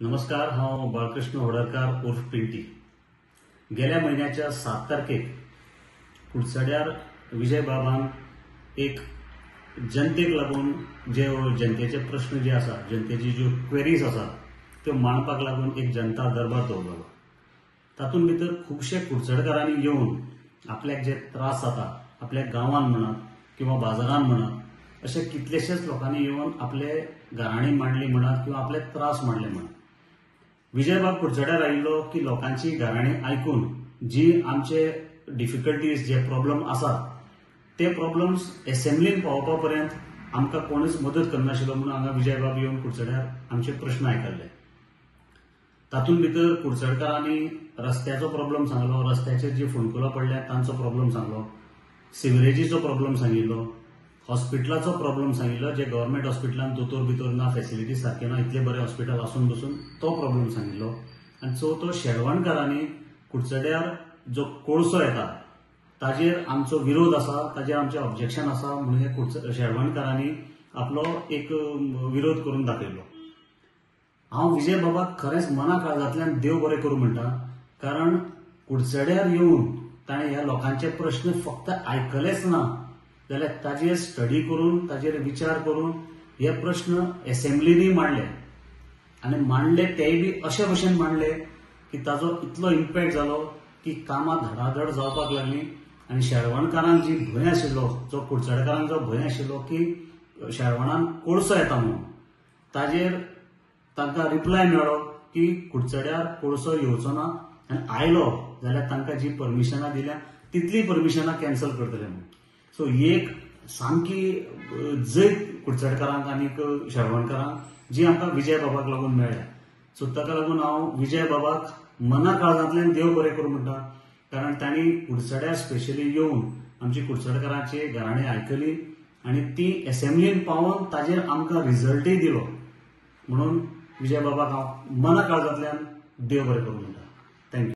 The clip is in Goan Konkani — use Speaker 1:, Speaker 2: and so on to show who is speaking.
Speaker 1: नमस्कार, हांव बाळकृष्ण होडरकार उर्फ पिंटी. गेल्या म्हयन्याच्या 7 तारखेक कुडचड्यार विजय बाबान एक जनतेक लागून जे जनतेचे प्रश्न जे आसा, जनतेची ज्यो क्वेरीज आसा त्यो मांडपाक लागून एक जनता दरबार दवरलो. तातूंत भितर खुबशे कुडचडकारांनी येवन आपल्याक जे त्रास जाता आपल्या गांवान म्हणा किंवा बाजारान म्हणा, अशे कितलेशेच लोकांनी येवन आपले गाराणी मांडली म्हणा किंवा आपले त्रास मांडले म्हणा. विजयबाब कुडचड्यार आयिल्लो की लोकांची गाराणी आयकून जी आमचे डिफिकल्टीज जे प्रॉब्लम आसात ते प्रॉब्लम्स एसेंब्लीन पावोवपा पर्यंत आमकां कोणूच मदत करनाशिल्लो म्हणून हांगा विजयबाब येवन कुडचड्यार आमचे प्रश्न आयकल्ले. तातूंत भितर कुडचडकारांनी रस्त्याचो प्रॉब्लम सांगलो, रस्त्याचेर जी फोंडकुलां पडल्या तांचो प्रॉब्लम सांगलो, सिवरेजीचो प्रॉब्लम सांगिल्लो, हॉस्पिटलाचो प्रॉब्लम सांगिल्लो, जे गव्हर्मेंट हॉस्पिटलान दोतोर बितोर ना, फेसिलिटी सारके ना, इतले बरे हॉस्पिटल आसून बसून तो प्रॉब्लम सांगिल्लो. आनी चवथो, शेळवणकारांनी कुडचड्यार जो कोळसो येता ताजेर आमचो विरोध आसा, ताजेर आमचें ऑब्जेक्शन आसा म्हणून हे शेळवणकारांनी आपलो एक विरोध करून दाखयलो. हांव विजय बाबाक खरेंच मना काळजांतल्यान देव बरें करूं म्हणटा, कारण कुडचड्यार येवन ताणें ह्या लोकांचे प्रश्न फक्त आयकलेच ना जाल्यार ताजेर स्टडी करून ताजेर विचार करून हे प्रश्न एसेंब्लीनी मांडले आनी मांडले तेय बी अशे भशेन मांडले की ताजो इतलो इम्पॅक्ट जालो की कामां धडाधड जावपाक लागली. आनी शेळवणकारांक जी भंय आशिल्लो, जो कुडचडकारांक जो भंय आशिल्लो की शेळवणान कोळसो येता म्हणून, ताजेर तांकां रिप्लाय मेळ्ळो की कुडचड्यार कोळसो येवचो ना आनी आयलो जाल्यार तांकां जी परमिशनां दिल्या तितली परमिशनां कॅन्सल करतले म्हणून. सो एक सामकी जैत कुडचडकारांक आनीक शेळवणकारांक जी आमकां विजय बाबाक लागून मेळ्ळ्या. सो ताका लागून हांव विजय बाबाक मना काळजांतल्यान देव बरें करूं म्हणटा, कारण तांणी कुडचड्यार स्पेशली येवन आमची कुडचडकारांची घराणी आयकली आनी ती एसेंब्लीन पावोवन ताजेर आमकां रिजल्टय दिलो. म्हणून विजय बाबाक हांव मना काळजांतल्यान देव बरें करूं म्हणटा. Thank you.